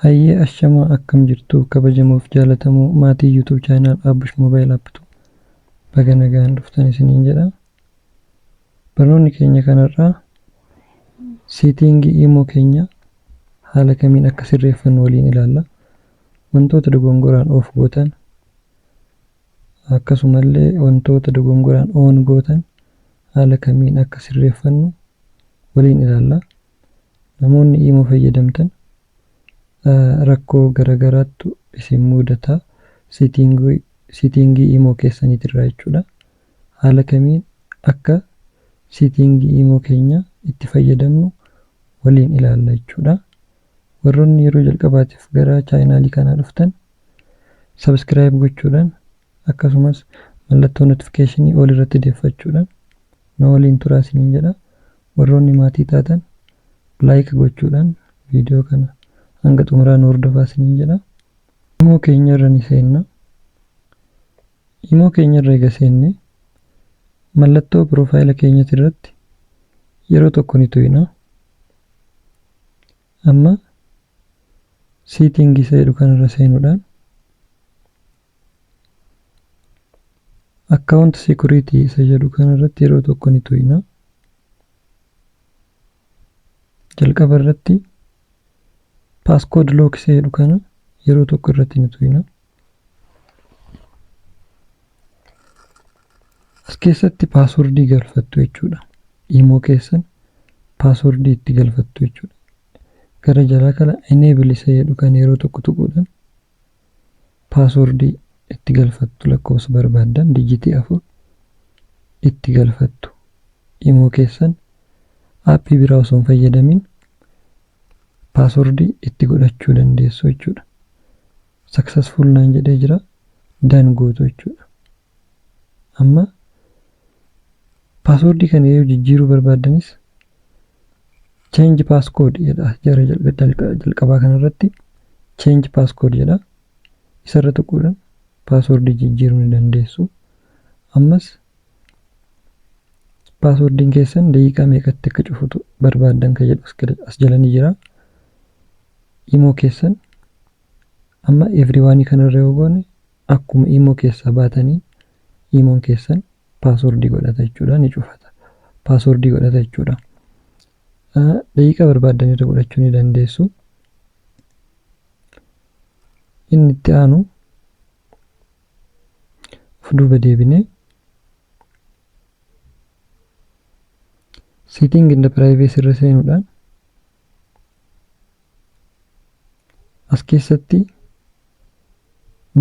Hayyee, ashamaa, akkam jirtu kabajamoof jaalatamoo maatii YouTube channel Abbush Mobile App tu? Baga nagaan dhuftan isiniin jedha. Barnoonni keenya kanarraa setting imo keenya haala kamiin akka sirreeffannu waliin ilaalla. Wantoota dogongoraan off gootan, akkasumallee wantoota dogongoraan on gootan haala kamiin akka sirreeffannu waliin ilaalla. Namoonni imo fayyadamtan rakkoo garagaraattu isin mudata setting imo keessaniitirraa jechuudha. Haala kamiin akka setting imo keenya itti fayyadamnu waliin ilaalla jechuudha. Warroonni yeroo jalqabaatiif gara channelii kanaa dhuftan subscribe gochuudhaan, akkasumas mallattoo notificationii ol irratti deeffachuudhaan na waliin turaa isiniin jedha. Warroonni maatii taatan like gochuudhaan viidiyoo kana hanga xumuraa nu hordofaa isiniin jedha. Imo keenya irra ni seenna. Imo keenya irra eega seenne mallattoo profile keenyati irratti yeroo tokko ni tuqna. Amma setting isa jedhu kanarra seenuudhaan account security isa jedhu kanarratti yeroo tokko ni tuqna. Jalqaba irratti passcode lock isa jedhu kana yeroo tokko irratti ni tuqna. As keessatti passwordii galfattu jechuudha. Imo keessan passwordii itti galfattu jechuudha. Gara jalaa kana enable isa jedhu kana yeroo tokko tuquudhaan passwordii itti galfattu, lakkoofsa barbaaddan digitii 4 itti galfattu. Imo keessan appii biraa osoo hin fayyadamin passwordii itti godhachuu dandeessu jechuudha. Successful naan jedhee jira, done gootu jechuudha. Amma passwordii kana yoo jijjiiruu barbaaddanis change passcode jedha. Jara jalqabaa kanarratti change passcode jedha. Isarra tuquudhaan passwordii jijjiiruu ni dandeessu. Ammas passwordiin keessan daqiiqaa meeqatti akka cufutu barbaaddan kan jedhu as jala ni jira. Imo keessan amma everyone kanarra yoo goone akkuma imo keessaa baatanii imoon keessan passwordii godhata jechuudha, ni cufata. Passwordii godhata jechuudha. Daqiiqaa barbaaddan irra godhachuu ni dandeessu. Inni itti aanu of duuba deebinee setting and privacy irra seenuudhaan as keessatti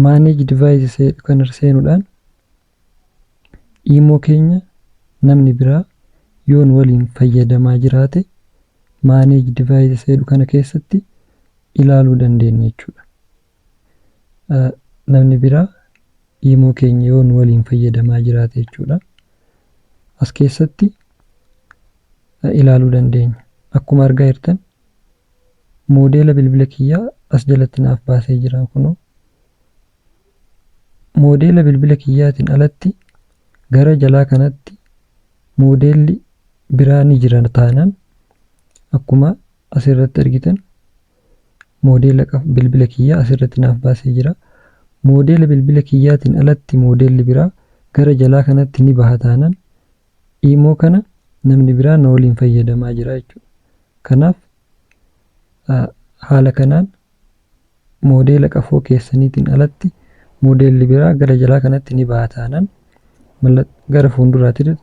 manage device jedhu kanarra seenuudhaan imo keenya namni biraa yoon waliin fayyadamaa jiraate manage device jedhu kana keessatti ilaaluu dandeenya jechuudha. Namni biraa imo keenya yoon waliin fayyadamaa jiraate jechuudha. As keessatti ilaaluu dandeenya. Akkuma argaa jirtan moodeela bilbila kiyyaa as jalatti naaf baasee jira kunoo. Moodeela bilbila kiyyaatiin alatti gara jalaa kanatti moodeelli biraa ni jira taanaan, akkuma asirratti argitan moodeela bilbila kiyyaa asirratti naaf baasee jira. Moodeela bilbila kiyyaatiin alatti moodeelli biraa gara jalaa kanatti ni baha taanaan imo kana namni biraa na waliin fayyadamaa jira jechuudha. Kanaaf haala kanaan moodeela qafoo keessaniitiin alatti moodeelli biraa gara jalaa kanatti ni baha taanaan gara fuulduraatti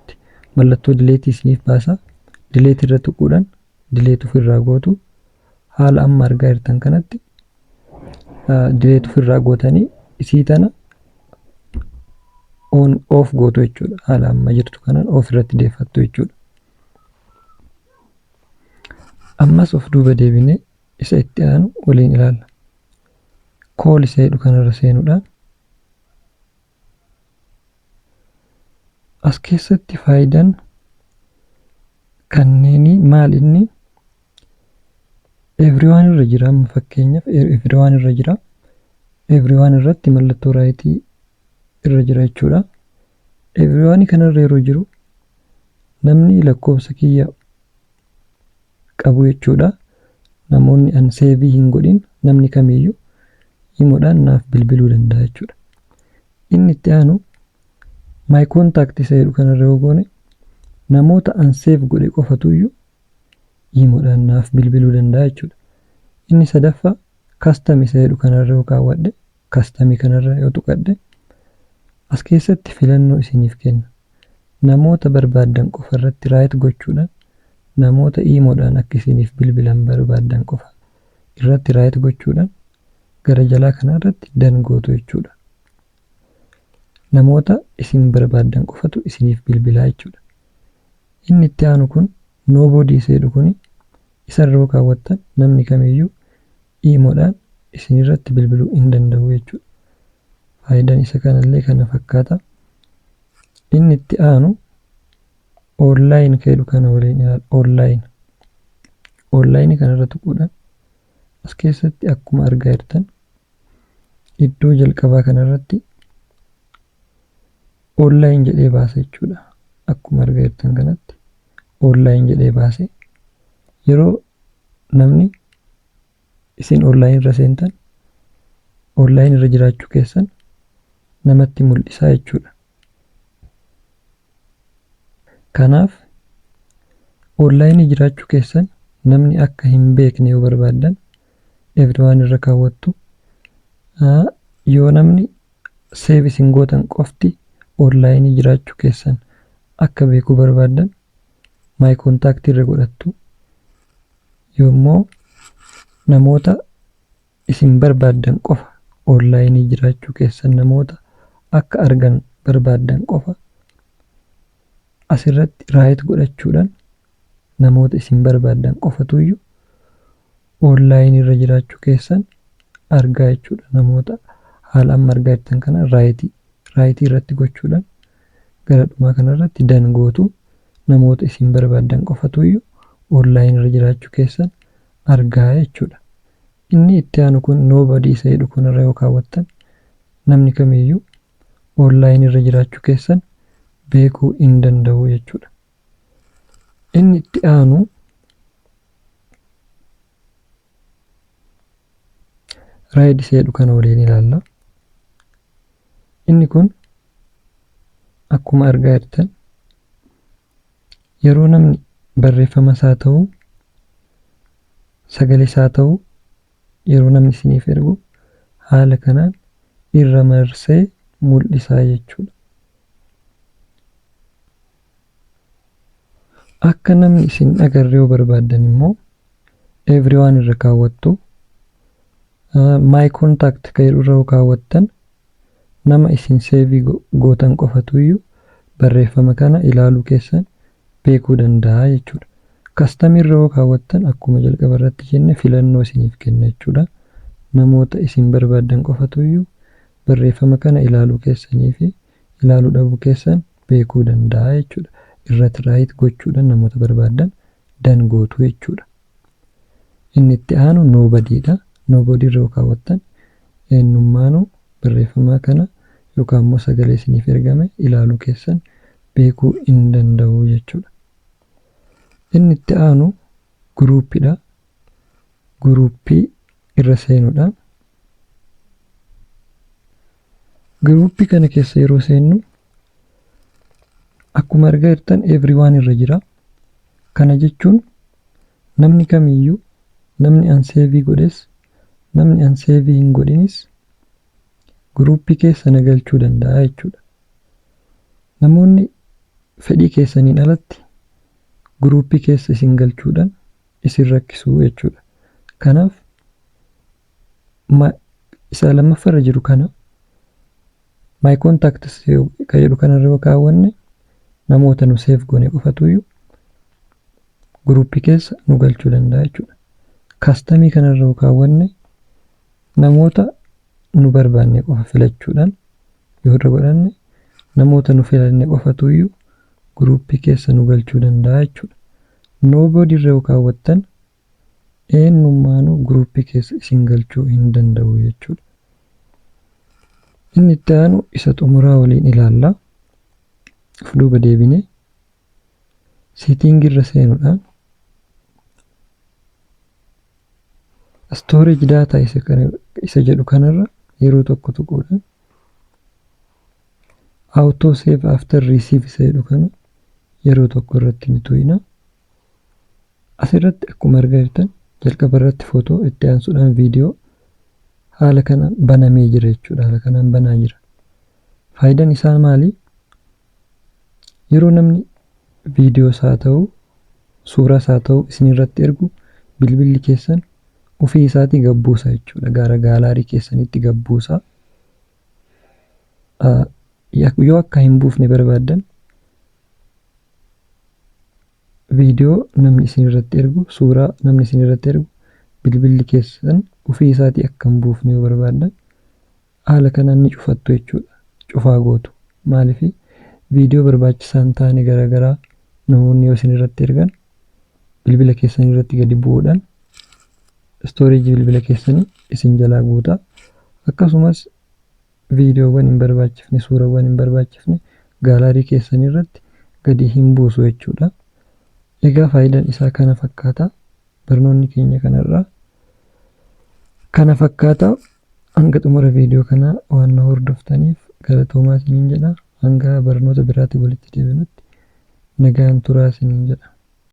mallattoo deleteii isiniif baasa. Delete irra tuquudhaan delete ofirraa gootu. Haala amma argaa jirtan kanatti delete ofirraa gootanii isii tana on off gootu jechuudha. Haala amma jirtu kanaan off irratti deeffattu jechuudha. Ammas of duuba deebinee isa itti aanu waliin ilaalla. Call isa jedhu kanarra seenuudhaan as keessatti faayidaan kanneenii maal? Inni everyone irra jira. Amma fakkeenyaaf everyone irra jira. Everyone irratti mallattoo rightii irra jira jechuudha. Everyone kanarra yeroo jiru namni lakkoofsa kiyya qabu jechuudha. Namoonni an saveii hin godhin Namni kamiyyuu imoodhaan naaf bilbiluu danda'a jechuudha. Inni itti aanu my contact isa jedhu kanarra yoo goone, namoota an save godhe qofatuyyuu imoodhaan naaf bilbiluu danda'a jechuudha. Inni sadaffaa custom isa jedhu kanarra yoo kaawwadhe, customii kanarra yoo tuqadhe, as keessatti filannoo isiniif kenna. Namoota barbaaddan qofa irratti right gochuudhaan, namoota imoodhaan akka isiniif bilbilan barbaaddan qofa irratti right gochuudhaan gara jalaa kanarratti done gootu jechuudha. Namoota isin barbaaddan qofatu isiniif bilbilaa jechuudha. Inni itti aanu kun nobody isa jedhu kuni, isarra yoo kaawwattan namni kamiyyuu imoodhaan isinirratti bilbiluu hin danda'u jechuudha. Faayidaan isa kanallee kana fakkaata. Inni itti aanu online kan jedhu kana waliin ilaala. Online. Online kanarra tuquudhaan as keessatti akkuma argaa jirtan iddoo jalqabaa kanarratti online jedhee baasa jechuudha. Akkuma argaa jirtan kanatti online jedhee baase, yeroo namni isin online irra seentan online irra jiraachuu keessan namatti mul'isaa jechuudha. Kanaaf online jiraachuu keessan namni akka hin beekne yoo barbaaddan everyone irra kaawwattu. Yoo namni save isin gootan qofti online jiraachuu keessan akka beekuu barbaaddan my contact irra godhattu. Yoommoo namoota isin barbaaddan qofa, online jiraachuu keessan namoota akka argan barbaaddan qofa asirratti right godhachuudhaan namoota isin barbaaddan qofatuyyuu online irra jiraachuu keessan argaa jechuudha. Namoota haala amma argaa jirtan kana rightii irratti gochuudhaan gara dhumaa kanarratti done gootu, namoota isin barbaaddan qofatuyyuu online irra jiraachuu keessan argaa jechuudha. Inni itti aanu kun nobody isa jedhu kunirra yoo kaawwattan namni kamiyyuu online irra jiraachuu keessan beekuu hin danda'u jechuudha. Inni itti aanu read isa jedhu kana waliin ilaalla. Inni kun akkuma argaa jirtan yeroo namni barreeffama isaa ta'u, sagalee isaa ta'u, yeroo namni isiniif ergu haala kanaan irra marsee mul'isaa jechuudha. Akka namni isin agarre yoo barbaaddan immoo everyone irra kaawwattu. My contact kan jedhu irra yoo kaawwattan nama isin save gootan qofatuyyuu barreeffama kana ilaaluu keessan beekuu danda'a jechuudha. Custom irra yoo kaawwattan akkuma jalqaba irratti jenne filannoo isiniif kenna jechuudha. Namoota isin barbaaddan qofatuyyuu barreeffama kana ilaaluu keessanii fi ilaaluu dhabuu keessan beekuu danda'a jechuudha. Irratti right gochuudhaan namoota barbaaddan done gootu jechuudha. Inni itti aanu nobodydha. Nobody irra yoo kaawwattan eenyummaanuu barreeffama kana yookaan immoo sagalee isiniif ergame ilaaluu keessan beekuu hin danda'u jechuudha. Inni itti aanu groupiidha. Groupii irra seenuudhaan groupii kana keessa yeroo seennu akkuma argaa jirtan everyone irra jira. Kana jechuun namni kamiyyuu, namni an save godhes, namni an save hin godhinis groupii keessa na galchuu danda'a jechuudha. Namoonni fedhii keessaniin alatti groupii keessa isin galchuudhaan isin rakkisuu jechuudha. Kanaaf isa lammaffaarra jiru kana my contacts kan jedhu kanarra yoo kaawwanne namoota nu save goone qofatuyyuu groupii keessa nu galchuu danda'a jechuudha. Customii kanarra yoo kaawwanne namoota nu barbaanne qofa filachuudhaan yoo irra godhanne namoota nu filanne qofatuyyuu groupii keessa nu galchuu danda'a jechuudha. Nobody irra yoo kaawwattan eenyummaanuu groupii keessa isin galchuu hin danda'u jechuudha. Inni itti aanu isa xumuraa waliin ilaalla. Of duuba deebinee setting irra seenuudhaan Storage data isa jedhu kanarra yeroo tokko tuquudhaan auto save after receive isa jedhu kana yeroo tokko irratti ni tuqna. Asirratti akkuma argaa jirtan jalqaba irratti footoo, itti aansuudhaan viidiyoo haala kanaan banamee jira jechuudha. Haala kanaan banaa jira. Faayidaan isaa maali? Yeroo namni viidiyoos haa ta'u, suuraas haa ta'u, isin irratti ergu bilbilli keessan ofii isaatii gabbuusa jechuudha. Gara gallery keessanitti gabbuusa. Yoo akka hin buufne barbaaddan, viidiyoo namni isin irratti ergu, suuraa namni isin irratti ergu bilbilli keessan ofii isaatii akka hin buufne yoo barbaaddan, haala kanaan ni cufattu jechuudha. Cufaa gootu. Maaliif? Viidiyoo barbaachisaa hin taane garaagaraa namoonni yoo isin irratti ergan bilbila keessan irratti gadi bu'uudhaan storage bilbila keessanii isin jalaa guuta. Akkasumas viidiyoowwan hin barbaachifne, suurawwan hin barbaachifne gallery keessan irratti gadi hin buusu jechuudha. Egaa faayidaan isaa kana fakkaata. Barnoonni keenya kanarraa kana fakkaata. Hanga xumura viidiyoo kanaa waan na hordoftaniif galatoomaa isiniin jedha. Hanga barnoota biraatti walitti deebinutti nagaan turaa isiniin jedha.